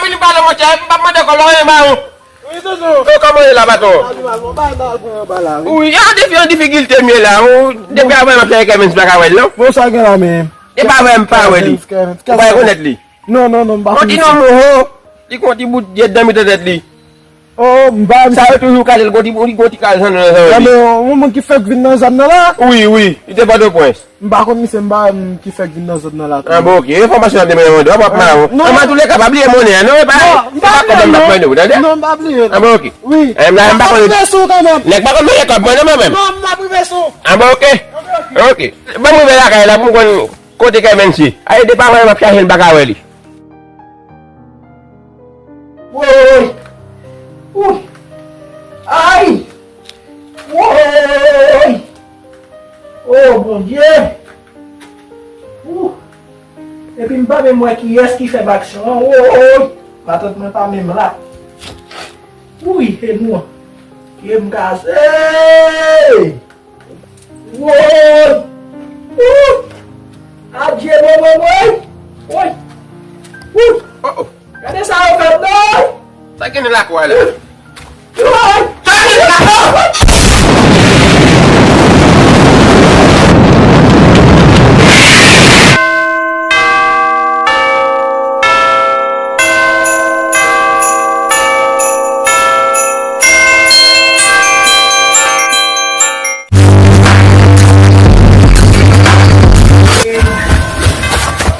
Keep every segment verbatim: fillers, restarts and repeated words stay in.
Vin pale, monchè, m p ap mande kòb la, anyen ba ou. Wi, tonton. Yo, kòman w ye la, patwon? Wi, an difi-, an difikilte m ye la. Ou, depi avè m ap chache kè men, m pa ka wè l, non. Bon, sa gen la, men. E pa vre, m pa wè li. Ou pa rekonèt li? Non, non, non, m pa konn. On ti nonm ho, li gon ti bout dyèt nan mitan tèt li. Oh, m pa. Sa yo toujou kale l, gon ti, li gon ti kal nan zòn nan. Sa men yon moun ki fèk vin nan zòn nan la? Wi, wi, li te Pòtoprens. M pa konn misye, m pa wè m ki fèk vin nan zòn nan la. Ah, bon, ok. Enfòmasyon an te mande, w ap mal. Non. An, antouleka, pa bliye monnen an, non, e pa, e pa kòb mwen m ap mande w, tande? Non, m pa bliye. Ah, bon, ok. Wi. Eh, m la, m pa konn. M ap rive sou kanmenm. Nèg pa konn mande kòb mwen, non, mwen menm. Non, m ap rive sou. Ah, bon, ok. Ok. Ban m rive lakay la pou m konn kote Kèmens ye. Ay, depi avè m ap chache l, m pa ka wè li. Woy! Woy! Ay! Woy! Oh, Bondye! Ou! Epi m pa menm wè kiyès ki fè m aksyon an. Woy! Matant mwen pa menm la. Woy, e nou an. Pye m kase! Woy! Ou! Adye, mwen, mwen, mwen! Woy! Ou! Oh, oh. Gade sa yo fè m, non! Sa gen nan lakou a la? Woy! Sa gen nan lakou a?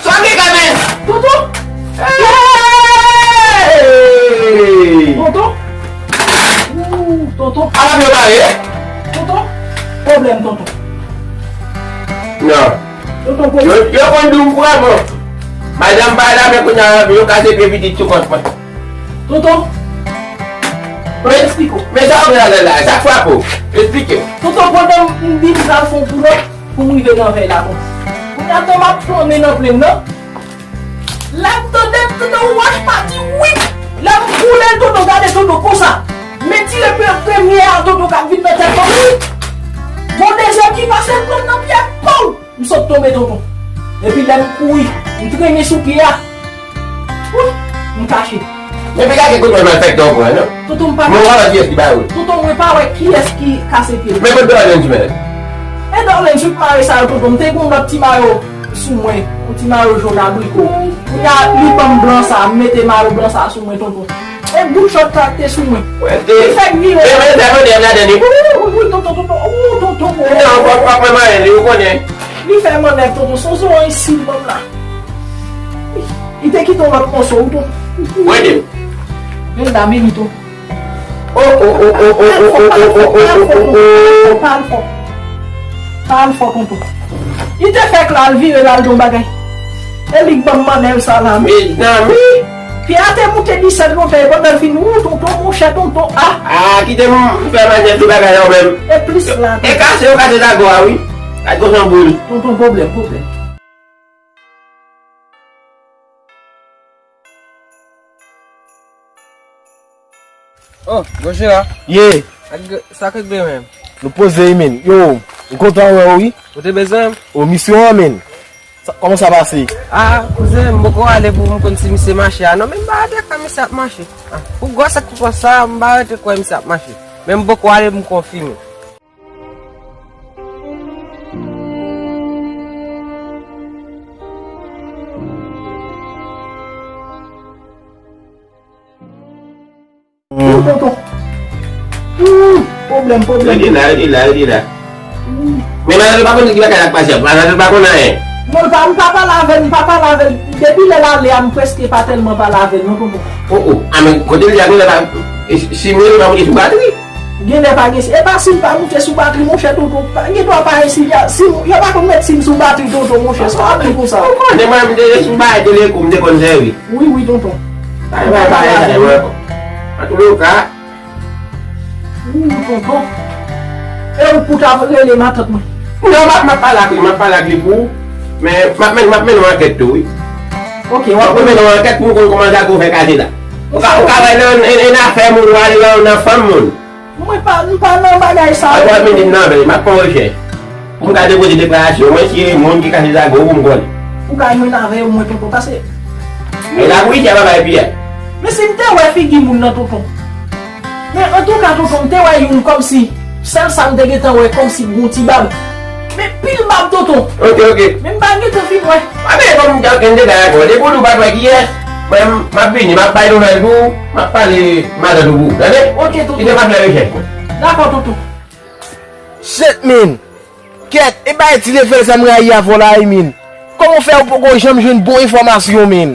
Sa gen kanmenm! Tonton! Hey! Tonton! Ou, tonton! Ala m yo bare! Tonton! Pwoblèm, tonton! Non. Tonton, pwoblèm! Yo, yo konn di w m pran bon. Madanm pa la, men kounye a, yo kase pye pitit sou kont mwen. Tonton, mwen eksplike w. Men sa w gen la, la, sa k frape w? Eksplike m. Tonton, pandan m di m pral fè yon boulòt pou m rive nan vèy la, tonton. Kounye a, tan m ap flannen nan plenn nan, lè m tande, m tande yon wòch pati, wip! Lè m boule l, tonton, gade tonton konsa. Men tire pre-, premye a, tonton, k ap vin nan tèt mwen, wip! Gon dezyèm ki pase, l pran m nan pyè, pow! M sot tonbe, tonton. Epi lè m kouri, m trennen sou pye a. Wouy, m kache. Men piga gen kout mwen malfektè w pran, non? Tonton, m pa. Mwen wè kiyès ki ba ou. Tonton, mwen pa wè kiyès ki kase pye m. Men kote Dorlens menm? E Dorlens, sou mare sa yo, tonton. M te gen yon lòt ti mayo sou mwen. Yon ti mayo jòn abriko. Kounye a, li ban m blan sa, m mete mayo blan sa sou mwen, tonton. E bout chòt sa k te sou mwen. Li fè m vire. Men, men, sa mande m ladan li. Wi, wi, tonton, tonton. Ou, tonton. Non, fòk, fòk mwen manyen li, ou konnen. Li fè mannèv, tonton. Se yon isil, banm la. Li te kite yon lòt moso, wi, tonton. Mwen de. Men la, men li, tonton. Oh, oh, oh. Pa al fò, tonton. Pa al fò. Pa al fò, tonton. Li te fèk la, al vire, l al di yon bagay. E li k ban m mannèv sa la. Mezanmi! Pyè a te moute disèt lontan, e pandan l fin, wou, tonton, monchè, tonton, ah! Ah, kite m fè mannèv sou bagay la, ou menm. E plis la. E kase, yo kase zago a, wi. Gad gon jan boul. Tonton, pwoblèm, pwoblèm. Oh, Gojera. Ye. Ak, sa k regle menm? Nou poze wi, men. Yo, m kontan wè w, wi. Ou te bezwen m? O, misyon an, men. Sa, kòman sa pase? Ah, kouzen, m poko ale pou m konn si misye mache a. Non, men m pa rete kwè misye ap mache. Ah, pou gwosè kou konsa, m pa rete kwè misye ap mache. Men m poko ale pou m konfime. Tonton. Ooh, pwoblèm, pwoblèm. Rete la, rete la, rete la. Men madanm pa konn ki bagay la k pase. Madanm pa konn anyen. Non, l pa, m pa pale avè l, m pa pale avè l. Depi lè l ale a, m prèske pa tèlman pale avè l, non, tonton. Oh, oh. Ah, men kote l ye a, kote l pa, e, si, si mwen pa monte sou batri. Genlè pa gen, e pa si l pa moute sou batri, monchè, tonton. Pa, gen dwa pa gen si, si, yo pa konn met sim sou batri, tonton, monchè. Sa w ap di konsa? Ou konnen mwen, m te sou bagay teleko, m te konn sèvi. Wi, wi, tonton. Bagay pa, pa, pa, pa, pa, antouka. Wi, tonton. E ou pou ta rele matant mwen? Non, m ap, m ap pale ak li, m ap pale ak li pou ou. Men, m ap mennen, m ap mennen yon ankèt tou, wi. Ok, w ap mennen yon ankèt pou m konn kòman zago fè kase la. Ou ka, ou ka wè nan, nan, nan afè moun, ou ale nan, nan fanm moun. Mwen pa, m pa nan bagay sa yo. Ankò, men di m nan, men m ap fè yon rechèch. Pou m ka depoze deklarasyon, mwen si moun ki kase zago pou m konnen. Ou ka jwenn avè yo, mwen tonton, pase. E la pou isi a pa bay piyay. Men si m te wè figi moun nan, tonton. Men antouka, tonton, m te wè youn kòmsi, sèl sa m te gentan wè kòmsi gon ti bab. Men pil bab, tonton. Ok, ok. Men m pa gentan fin wè. A, men kòm m te, m te bay avè w, depi w di w pa t wè kiyès, mwen, m, m ap vini, m ap bay nouvèl pou ou, m ap pale madanm ou pou ou, tande? Ok, tonton. Kite m ap fè rechèch mwen. Dakò, tonton. Shit, man. Kèt, e bay ti lefèl sa m rayi avè w la wi, men. Kòman w fè ou poko janm jwenn bon enfòmasyon, men?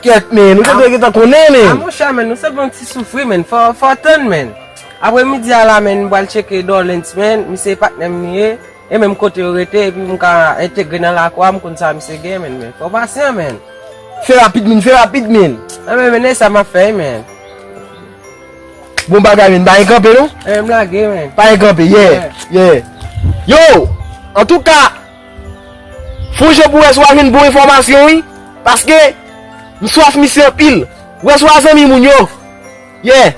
Kèt, men, ou te dwe gentan konnen, men. A, monchè, men, nou se bon ti soufri, men. Fò, fò tann, men. Aprè midi a la, men, m pral tcheke Dorlens, men. Misye patnè m li ye. E menm kote yo rete, epi m ka entegre nan lakou a, m konn sa misye gen, men, men. Fò w pasyan, men. Fè rapid, men, fè rapid, men. A, men, men, e sa m ap fè, men. Bon bagay, men. Bagay kanpe, non? E, m lage, men. Bagay kanpe, yeah, yeah. Yo, antouka, fè yon jan pou wè si w a jwenn bon enfòmasyon, wi. Paske, m swaf misye anpil. Wè si w a zanmi moun yo. Yeah.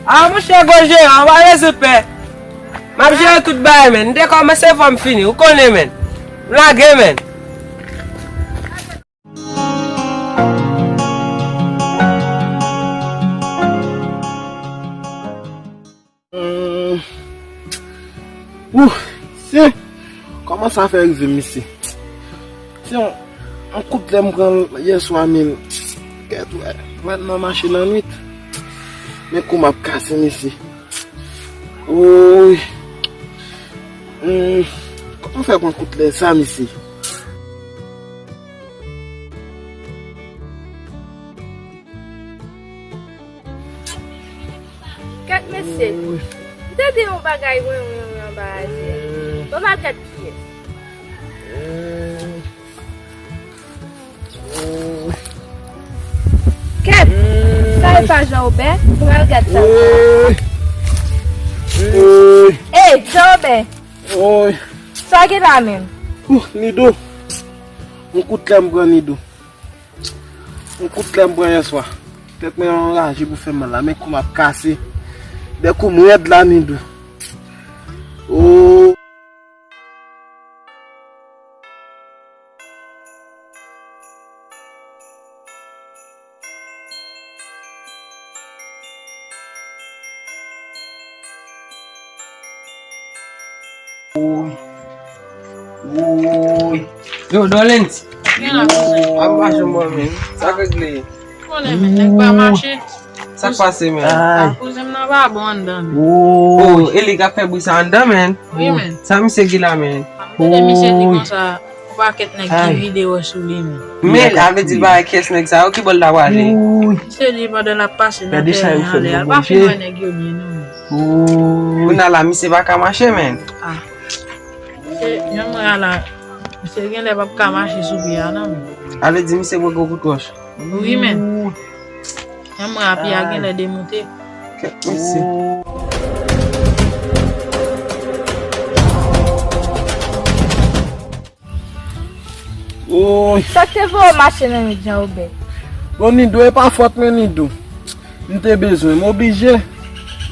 A, monchè, gwo jeran, w pa bezwen pè. M ap jere tout bagay, men. M te kòmanse fò m fini, ou konnen, men. M lage, men. Hmm. Ouh, se kòman sa fè rive, mesye? Se yon, yon kout lè m pran yèswa, men kèt, wè, mwen nan mache nan nwit. Men kou m ap kase, mesye. Woy. Hmm. Kòman fè pran kout lè sa, mesye? Kèt mesye. M tande yon bagay wen, wen, wen anba a je. Bon, m al gad kiyès. Kèt, sa e pa Jean Obè? Bon, m al gad sa. Ey, Jean Obè. Sa gen la menm? Ouh, Nido. Yon kout lè m pran, Nido. Yon kout lè m pran yèswa. Tèt mwen anraje pou fè mal la, men kou m ap kase. De kou m rèd la, Nidou. Oh. Woy. Woy. Yo, Dolens. Gen la, kouzen. Ap mache mwen menm. Sa k regle? Konnen, men, nèg pa mache. Sa k pase, men? Ay. A, kouzen m nan pa bon anndan, men. Oh, e li k ap fè bri sa anndan, men. Wi, men. Sa misye gen la, men? Tande misye di konsa, yon pakèt nèg ki vide wòch sou li, men. Men, a vle di l pa wè kiyès nèg sa yo, ki bò l ta prale? Misye di pandan l ap pase nan tèren anlè a, l pa fin wè nèg yo byen, non, men. Kounye a la, misye pa ka mache, men. A. Misye, jan mwen a la, misye genlè p ap ka mache sou pye a, non, men. A vle di misye pran gwo kout wòch. Wi, men. Jan mwen a, pye a genlè demoute. Kèt mesye. Woy. Sa k te voye w mache nan nwit, Jan Obè? Bon, Nidou, e pa fòt mwen, Nidou. M te bezwen, m oblije.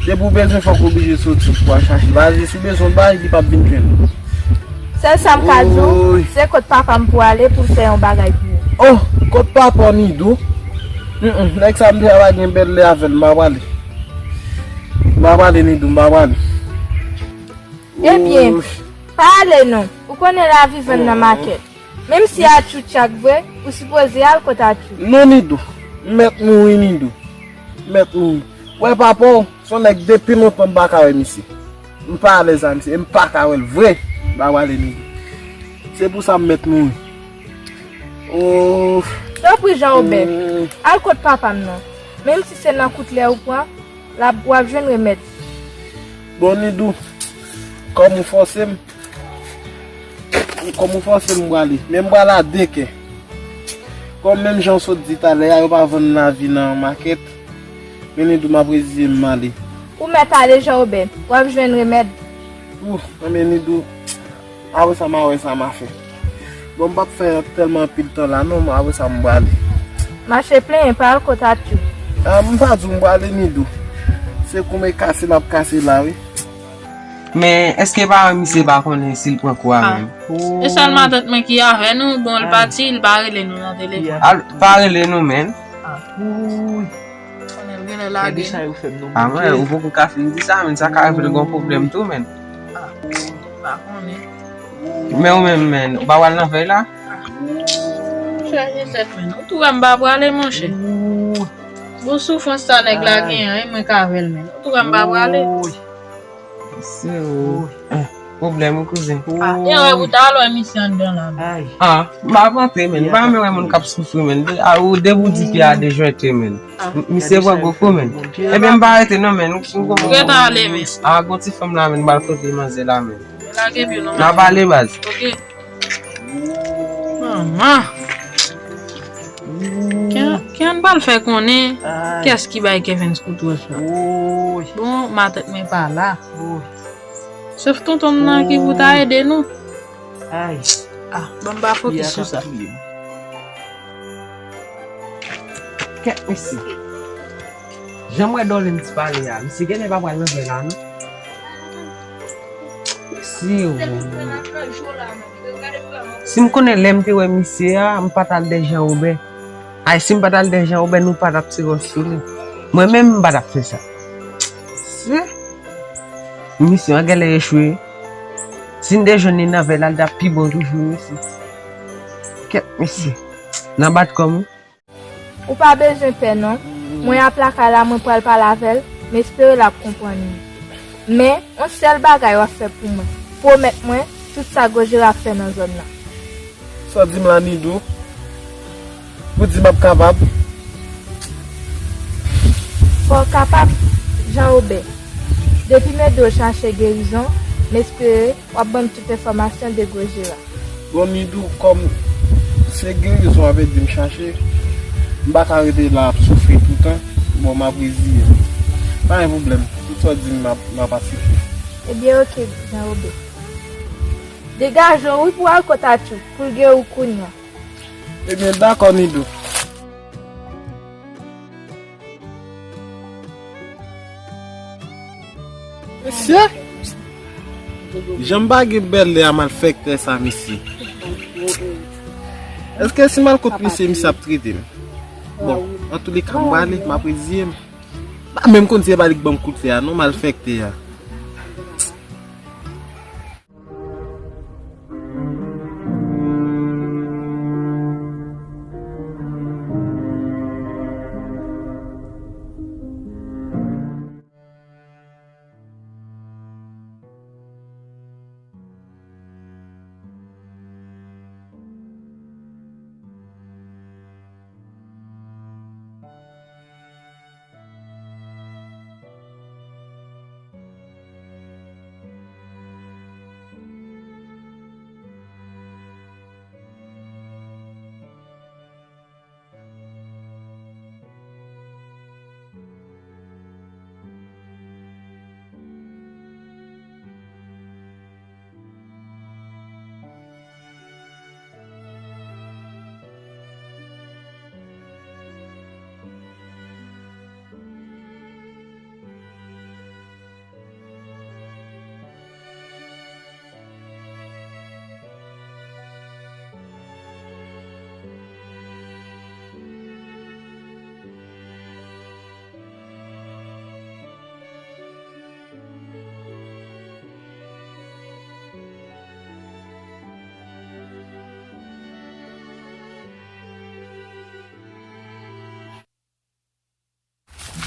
Depi w bezwen, fòk w oblije soti pou w al chache. Paske si w bezwen yon bagay, li p ap vin jwenn ou. Sèl sa m ka di w, se kot papa m pou ale pou l fè yon bagay pou ou. Oh, kot papa w, Nidou? Mm, mm, nèg sa m deja pa gen bèl lè avè l, m pa prale. M pa prale, Nidou, m pa prale. Ebyen, pa ale non. Ou konnen lavi vann nan makèt. Menm si Atchou tchak vre, ou sipoze al kot Atchou. Non, Nidou, m mèt mouri, Nidou. M mèt mouri. Wè papa w, se yon nèg depi lontan m pa ka wè misye. M pa alèz a misye, e m pa ka wè l vre. M pa prale, Nidou. Se pou sa m mèt mouri. Oh. Tanpri, Jan Obè, al kot papa m nan. Menm si se nan kout lè ou pran, l ap, w ap jwenn remèd. Bon, Nidou, kòm ou fòse m, kòm ou fòse m, m prale. Men m prale a de kè. Kòm menm jan w sot di talè a, yo pa vann lavi nan makèt. Men Nidou, m ap reziye m, m ale. Ou mèt ale, Jan Obè. W ap jwenn remèd. Ou, men Nidou, apre sa, m a wè sa m a fè. Bon, m p ap fè tèlman anpil tan la, non, apre sa, m prale. Mache plenyen, pa al kot Atchou. A, m pa di w m prale, Nidou. Se kou m e kase, m ap kase la, wi. Men, èske paran misye pa konnen si l pran kou a menm? E sèl matant mwen ki avè nou, bon, l pati, l pa rele nou nan telefòn. Al, pa rele nou, men. Wouy. Konnen l genlè lage. Gade sa yo fè m non, Bondye. Ah, men, ou poko ka fin di sa, men sa ka rive l gen pwoblèm tou, men. Ah, pa konnen. Men ou menm, men, ou pa pral nan vèy la? Ah. Chanje tèt, men. Ou tou wè m pa prale, monchè. Bon soufrans sa nèg la genyen an, e mwen k avè l, men. Ou tou wè m pa prale. Mesye, oh. Eh, pwoblèm wi, kouzen. Ah, e wè pou ta lò misye anndan la, men. Ah, m pa ap antre, men. M pa renmen wè moun k ap soufri, men. De, ah, ou depi ou di pye a dejwente, men. Ah. M-, misye pran gwo kou, men. Ebyen, m pa rete non, men. Ou, ou, ou gentan ale, men. Ah, gon ti fanm la, men, m pral kote manzè la, men. Lage pye non. N a pale, baz. Ok. Manman. Ki, ki an pral fè konnen kiyès ki bay Kevens kout wòch la? Bon, matant mwen pa la. Sèf tonton m nan ki pou ta ede nou. Ah, ban m pa fokis sou sa. Kèt mesye. Jan m wè Dorlens pale a, misye genlè pa pral nan vèy la, non. Mesye, oh. Si m konnen lè m te wè misye a, m pa t al dèyè Jean Robert. Ay, si m pa t al dèyè Jean Robert, nou pa t ap tire wòch sou li. Mwen menm, m pa t ap fè sa. Se misye a genlè echwe. Si n te jwenn li nan vèy la, l t ap pi bon toujou, mesye. Kèt, mesye. Nan bat kò m wi. Ou pa bezwen pè non. Mwen ap lakay la, mwen pral pale avè l, m espere l ap konprann mwen. Men, yon sèl bagay w ap fè pou mwen. Pwomèt mwen tout sa Gojera ap fè nan zòn nan. Sa w di m la, Nidou? Ou di m ap kapab? Fò w kapab, Jan Wobè. Depi m ede w chache gerizon, m espere w ap ban m tout enfòmasyon de Gojera. Bon, Nidou, kòm se gerizon w ap ede m chache, m pa ka rete la ap soufri toutan. Bon, m ap reziye m. Pa gen pwoblèm. Tout sa w di m, m ap, m ap asepte. Ebyen, oke, Jan Wobè. Degaje w wi pou w al kot Atchouk, pou l geri w kounye a. Ebyen, dakò, Nidou. Mesye! Jan m pa gen bèlè a malfektè sa, mesye. Èske si m al kot misye, misye ap trete m? Bon, antouleka, m prale, m ap reziye m. M pa menm konn si se pa li k ban m kout fè a, non, malfektè a.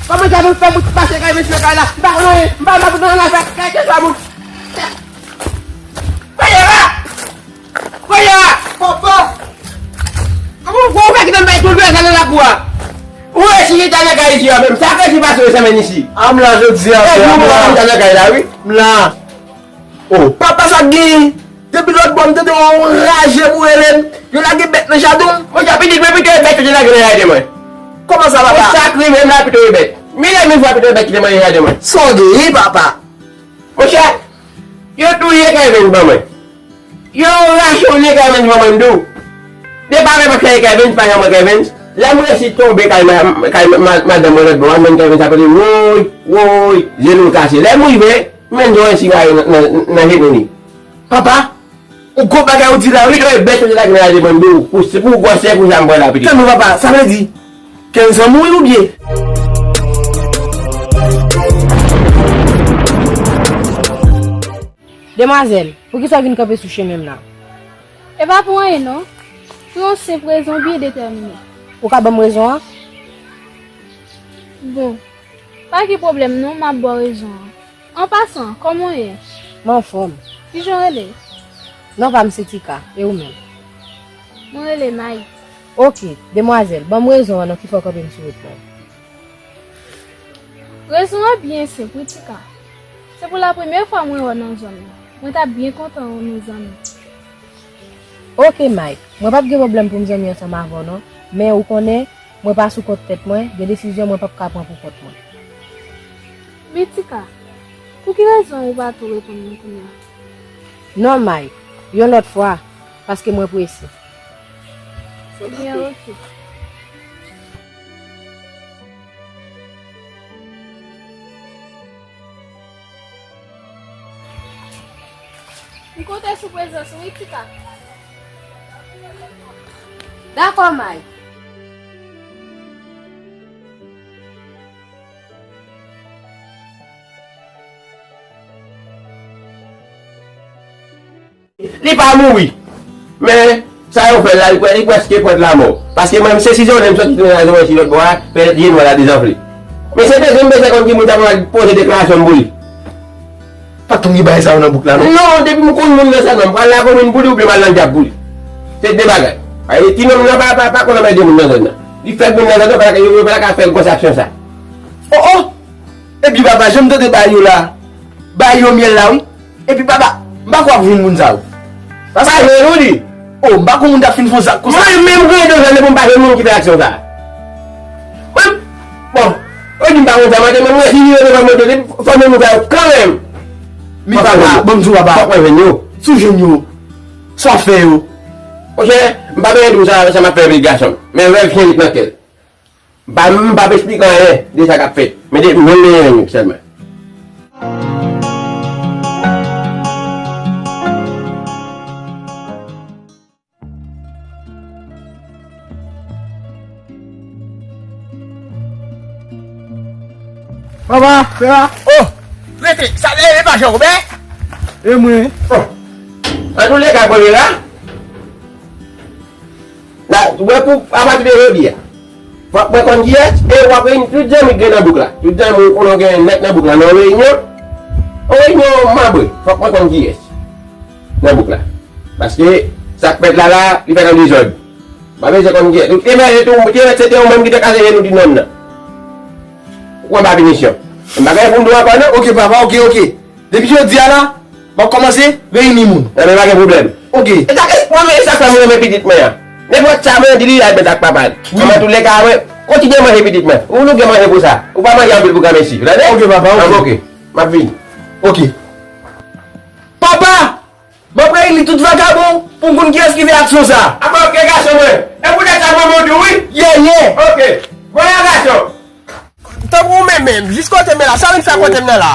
Kòman sa pou fè moun pase kay mesye kay la? M pa konnen, m pa, m pa nan afè kay ke sa moun. Kounye a! Kounye a! Papa! Kòman ou fè kite m bay tout lè sa nan lakou a? Ou resi chita nan kay isi a menm. Sa k resi pase yo semèn isi? A m la jodi a, frè, a m la. Ou chita nan kay la, wi. M la. Oh, papa, sa k genyen? Depi lòt bò, m tande yon raje pou rele m. Yo lage bèt nan jaden m. Monchè, pitit mwen, pito e bèt yo te lage nan jaden mwen. Kòman sa, papa? Pou sa k rive m la, pito e bèt. Milye mil fwa pito e bèt ki te manje jaden mwen. Sa w genyen, papa? Monchè, yo touye Kevens ban mwen. Yo rachonnen Kevens ban mwen, m di w. Depi avè m ap chache Kevens, pa janm wè Kevens. Lè m resi tonbe kay ma-, kay ma-, madanm mwen lòt bò a, m jwenn Kevens ap rele, woy, woy, jenou l kase. Lè m rive, M jwenn yon sigaret nan, nan, nan jenou li. Papa, yon gwo bagay ou di la, wi. Wi, bèt yo te lage nan jaden mwen, m di w, pou, se pou gwòsè pou sa m pran la, pitit. Tann non, papa, sa vle di, Kenzo mouri oubyen? Demwazèl, poukisa w vin kanpe sou chemen m nan? E pa pou anyen non. Pou yon senp rezon byen detèmine. Ou ka ban m rezon an? Bon, pa gen pwoblèm non, m ap ba w rezon an. An pasan, kòman w ye? Mwen anfòm. Kijan w rele? Non pa m se Tika, e ou menm? Mwen rele May. Oke, demwazèl, ban m rezon an nan ki fè w kanpe m sou wout mwen. Rezon an byen senp wi Tika. Se pou la premyè fwa mwen wè w nan zòn nan. Mwen t ap byen kontan wè w nou zanmi. Oke Mike, mwen p ap gen pwoblèm pou m zanmi ansanm avè w non, men ou konnen, mwen pa sou kont tèt mwen, gen desizyon mwen p ap ka pran pou kont mwen. Men Tika, pou ki rezon ou pa tou reponn mwen kounye a? Non Mike, yon lòt fwa, paske mwen prese. Ebyen oke. M konte sou prezans ou wi Tika. Dakò Mike. Li pa mouri. Men, sa yo fè l la, li prè-, li prèske pwent lamò. Paske mwen, se si se yon nèg m sòti tounen la, zon si lòt bò a, pètèt je nwa la dezanfle. Men se bezwen m bezwen konn ki moun sa pou m al poze deklarasyon m pou li. Pa t konn gen bagay sa yo nan bouk la, non? Non, depi m konn moun nan sèlman, m pral lakomin pou li oubyen m al nan dyab pou li. Se de bagay. Paske ti nonm nan pa, pa, pa konn anmède moun nan zòn nan. Li fè moun nan zòn nan, pa yo, yo pa ka fè l gwo aksyon sa. Oh, oh! Epi papa, jan m tande bagay yo la, bagay yo myèl la, wi. Epi papa, m pa kwè w ap jwenn moun sa yo. Paske pa jwenn ou di. Oh, m pa kwè moun t ap fin fè yon zak konsa. Mwen menm grenn de jèn pou m pa jwenn moun ki fè aksyon sa. Mwen, bon, yo di m pa konn sa, mwen te menm mwen si yo devan mwen de fòme moun sa yo kanmenm. Men papa, ban m di w papa. Fòk mwen jwenn yo. Si w jwenn yo, sa w ap fè yo. Monchè, m pa bezwen di w sa, sa m ap fè epi gason. Men rèv chen lit nan kè l. M pa, m p ap esplike anyen de sa k ap fèt. Men de, mwen menm sèlman. Papa, papa. Oh! Rete, sa leve pa jan oubyen? E mwen. Bon. An tou le ka, premye la. La, ou wè pou apati de jodi a. Fòk mwen konn kiyès, e w ap reyini tout zanmi k gen nan bouk la. Tout zanmi ou konnen w gen nèt nan bouk la, nan yon reyinyon. Yon reyinyon manbre, fòk mwen konn kiyès nan bouk la. Paske sa k fèt la la, li fèt an dezòd. M pa bezwen konn kiyès. Ou te mèt, ou te mèt se te ou menm ki te kase je nou di nonm nan. Ou konn pa pinisyon. M pa gen pou m di w ankò non. Oke papa, oke, oke. Depi jodi a la, m ap kòmanse reyini moun. Enben pa gen pwoblèm. Oke. E sa ke mwen menm e sa fè mwen renmen pitit mwen an. Nenpòt sa mwen di li al mèt ak papa l. Wi. An tou le ka mwen kontinye manje pitit mwen. Ou nou gen manje pou sa. Ou pa manje anpil pou granmesi. Ou tande? Oke papa, oke. An oke. M ap vini. Oke. Papa! M ap reyini tout vakabon pou m konn kiyès ki fè aksyon sa. Apa oke gason mwen. E poutèt sa mwen mande w wi. Ye, ye. Oke. Voye gason. Tankou ou menm menm, jis kote m ye la, sa w vin fè kote m nan la?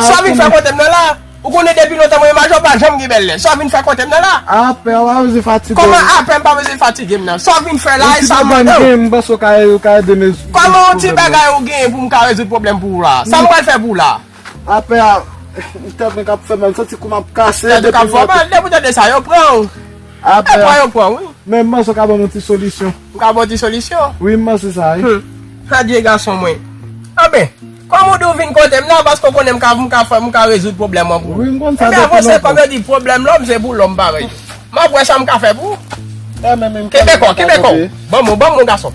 Sa w vin fè kote m nan la? Ou konnen depi lontan mwen e majò pa janm gen bèl lè. Sa w vin fè kote m nan la? Apè, w pa bezwen fatige w. Kòman apè m pa bezwen fatige m nan? Sa w vin fè la e sa m mande w? Yon ti bagay m genyen, m panse w ka, w ka ede m rezoud pwoblèm nan. Kòman yon ti bagay ou genyen pou m ka rezoud pwoblèm pou ou la? Sa m pral fè pou ou la? Apè a, tèt mwen k ap fè mal, m santi kou m ap kase depi maten. Tèt ou k ap fè mal, depi w tande sa, yo pran w. Apè a. Yo pran, yo pran, wi. Men m panse w ka ban m yon ti solisyon. M ka ba w ti solisyon? Wi, m panse sa, wi. Hmm. Adye gason mwen. Anben, kòm ou di w vin kote m nan, paske w konnen m ka, m ka fè, m ka rezoud pwoblèm an pou ou. Wi, m konn sa depi lontan. Ebyen, avanse, kòm yo di, pwoblèm lòm, se pou lòm parèy ou. M ap wè sa m ka fè pou ou. Kenbe kò, kenbe kò. Ban m, ban m, gason.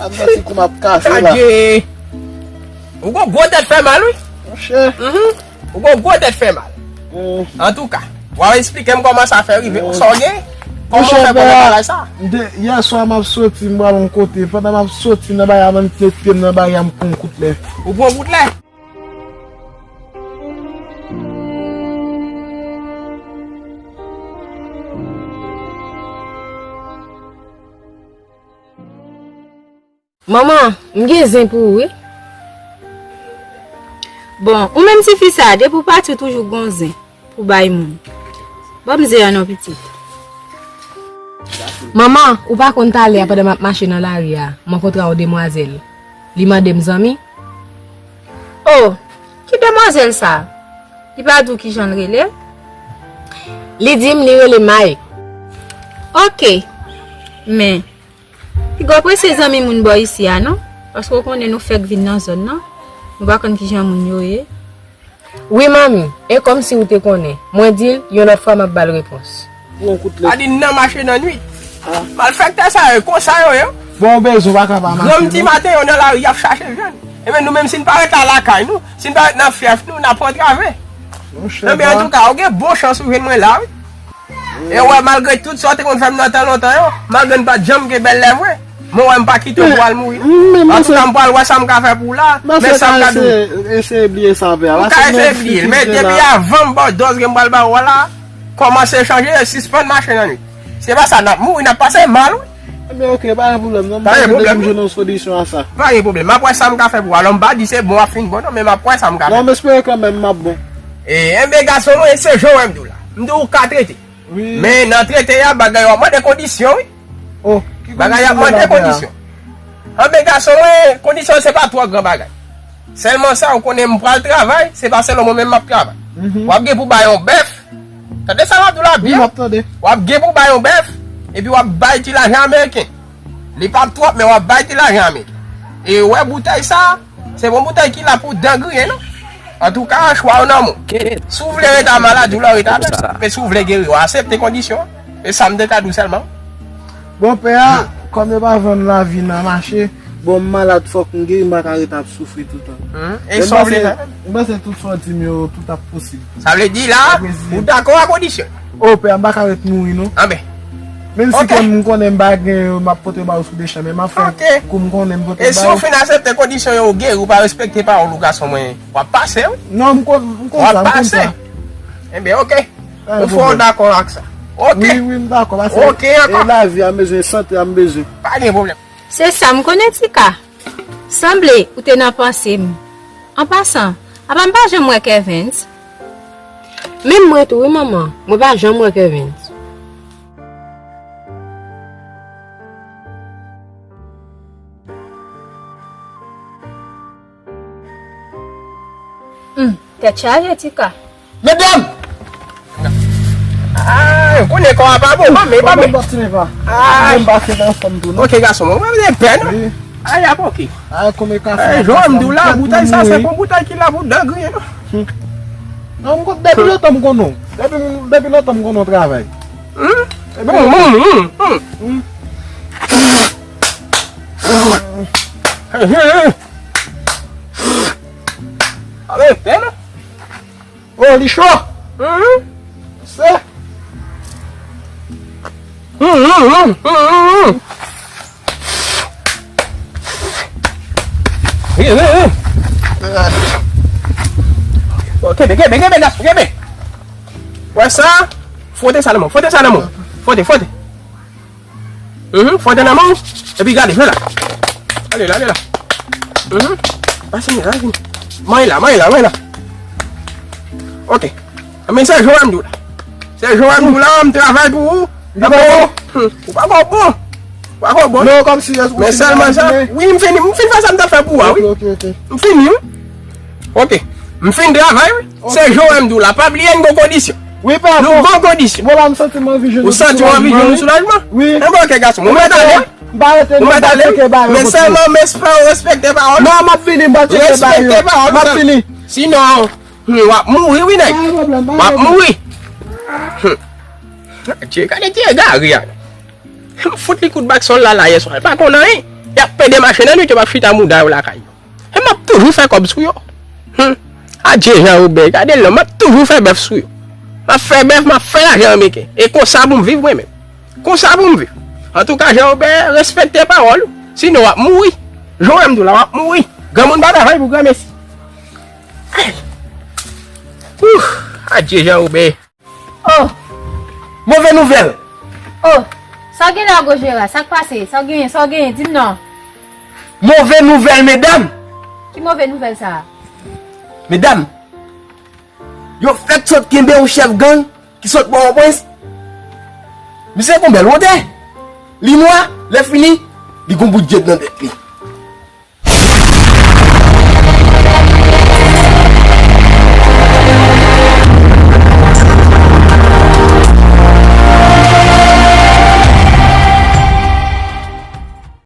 Ap santi kou m ap kase la. Adye! Ou gon gwo tèt fè mal, wi. Monchè. Mhm. Ou gon gwo tèt fè mal. Hmm. Antouka, w a esplike m kòman sa fè rive w, sa w gen? Kòman w fè konnen bagay sa? Monchè, papa, m te, yè swa m ap soti, m pral yon kote. Pandan m ap soti nan bagay la, m met pye m nan bagay la, m pran yon kout lè. Ou pran yon kout lè? Manman, m gen zen pou ou, wi. Bon, ou menm tifi sa, depi w pati, w toujou gon zen pou bay moun. Ban m zen an non, pitit. Manman, ou pa konn talè a pandan m ap mache nan lari a, m rankontre yon demwazèl. Li mande m zanmi. Oh, ki demwazèl sa? Li pa di w ki jan l rele? Li di m li rele Mike. Ok. Men, piga w prese zanmi moun bò isi a, non? Paske w konnen nou fèk vin nan zòn nan. Nou pa konn ki jan moun yo ye. Wi, manmi. E kòmsi ou te konnen. Mwen di l, yon lòt fwa m ap ba l repons. Pran kout lèt. A di n nan mache nan nwit. Ah. Malfèktè sa yo, konsa yo ye. Bon, bezwen pa ka pa mache, granm ti non. Maten, yo nan lari, y ap chache vyann. Ebyen, nou menm, si n pa ret la lakay nou, si n pa ret nan fyèf nou, n ap antrave. Monchè, ebyen, antouka, ou gen bon chans ou jwenn mwen la, wi. E w wè, malgre tout sa w te konn fè m nan tan lontan yo, malgre n pa t janm gen bèl lè vre, mwen wè m pa kite w pou w al mouri non. Men, men, antouka, m pral wè sa m ka fè pou w la, men sa m ka di w. Eseye bliye sa, pè a. Ou ka eseye bliye l, men depi avan m ba w dòz ke m pral ba ou a la, kòmanse chanje, sispann mache nan nwit. Se pa sa, n ap mouri, n ap pase mal, wi. Ebyen, ok, pa gen pwoblèm, non. Pa gen pwoblèm. M jwenn yon solisyon a sa. Pa gen pwoblèm. M ap wè sa m ka fè pou w. Alò, m pa di se bon, w ap fin bon, non, men m ap wè sa m ka fè. Non, m espere kanmenm m ap bon. E, enben, gason mwen, se jan w wè m di w la. M di w ka trete. Wi. Men nan trete a, bagay yo ap mande kondisyon, wi. Oh, ki kondisyon? Bagay yo ap mande kondisyon. Anben, gason mwen, kondisyon se pa twò gran bagay. Sèlman sa, ou konnen m pral travay, se pa sèlman mwen menm m ap travay. Mhm. W ap gen pou bay yon bèf. Tande sa m ap di w la byen. Wi, m ap tande. W ap gen pou bay yon bèf, epi w ap bay ti lajan ameriken. Li p ap twòp, men w ap bay ti lajan ameriken. E ou wè boutèy sa, se bon boutèy ki la pou dan griyen, non. Antouka, chwa w nan men w. Si w vle ret a maladi w la, w ret avè l. Men si w vle geri, w aksepte kondisyon an. E sa m te ka di w sèlman. Bon, pè a, kòm yo pa vann lavi nan mache, bon, m malad, fòk m geri, m pa ka ret ap soufri toutan. Hmm, e sa w vle fè menm? M panse tout sa w di m yo, tout ap posib. Sa vle di la, ou dakò a kondisyon? O, pè a, m pa ka ret mouri, non. Anben. Menm si ke m konnen m pa gen yo, m ap pote ba ou sou de chan, men m ap fè kou m konnen m pote ba ou. E si w fin aksepte kondisyon yo, ou geri, ou pa respekte pawòl ou, gason mwen, w ap pase, wi. Non, m konn, m konn sa, m konn sa. Enben, ok. Ou fò dakò ak sa. Ok. Wi, wi, m dakò, paske e lavi a m bezwen, e sante a m bezwen. Pa gen pwoblèm. Se sa m konnen, Tika. Sanble ou te nan panse m. An pasan, apa m pa janm wè Kervens? Menm mwen tou wi, manman. Mwen pa janm wè Kervens. Hmm, tèt chaje, Tika. Medam! Ah, ou konnen kò a pa bon, pa men, pa men. Ay. M pase nan fanm tou, non. Ok, gason, mwen, mwen, mwen pè, non? Wi. Ay, ap ok. Ay, kòman e ka fè? Ay, jan m di w la, boutèy sa, se bon boutèy ki la pou dan griyen, non? Hmm. Non, m konn, depi lontan m konnen w. Depi, depi lontan m konnen w travay. Hmm? Bon, bon, hmm, hmm. Hmm. Hey, hey, hey. Abe, pè, non? Oh, li cho. Mhm. Se. Mhm, mhm, mhm, mhm. Vini, vini, vini. Bon, kenbe, kenbe, kenbe, gason, kenbe. Wè sa? Fwote sa nan men w, fwote sa nan men w. Fwote, fwote. Mhm, fwote nan men w. Epi gade, jwe la. Ale la, ale la. Mhm. Pase men, pase men. Mwen la, mwen la, mwen la. Ok. Men se Joel m di w la. Se Joel m di w la, m travay pou ou. Li pa bon. Hmm. Ou pa konn bon. Ou pa konn bon. Non, kòmsi, men sèlman sa. Wi, m fini, m fin fè sa m t ap fè pou ou a, wi. Ok, ok, ok. M fini, wi. Ok. M fin travay, wi. Ok. Se Joel m di w la. Pa bliye n gon kondisyon. Wi, pa bon. Nou gon kondisyon. Bon, la, m santi m anvi jwenn ou sou lajman. Ou santi w anvi jwenn ou sou lajman? Wi. Enben, ok, gason. Ou mèt ale. M pa rete non, m pa tcheke ba yo. Men sèlman, m espere w respekte pawòl. Non, m ap vini, m pa tcheke ba yo. Respekte pawòl. M ap vini. Sinon, hmm, w ap mouri, wi, nèg. Pa gen pwoblèm, pa gen pwoblèm. W ap mouri. Hmm. Dye, gade dye egare a. M fout li kout bak sòl la, la, yè swa. Li pa konn anyen. Y ap pede mache nan nwit, yo p ap chita mouda yo lakay yo. E m ap toujou fè kòb sou yo. Hmm. Adje Jan Wobè, gade l non, m ap toujou fè bèf sou yo. M ap fè bèf, m ap fè lajan ameriken. E konsa pou m viv mwen menm. Konsa pou m viv. Antouka, Jan Wobè, respekte pawòl ou. Sinon, w ap mouri. Jan w wè m di w la, w ap mouri. Granmoun pa travay pou granmesi. Ay. Ouf, adje Jan Wobè. Oh! Move nouvèl! Oh! Sa w gen la, Gojera? Sa k pase? Sa w genyen? Sa w genyen? Di m non. Move nouvèl, medam! Ki move nouvèl sa a? Medam, yo fèk sot kenbe yon chèf gang ki sot Pòtoprens. Misye gon bèl wotè. Li nwa, lè fini, li gon bout djed nan tèt li.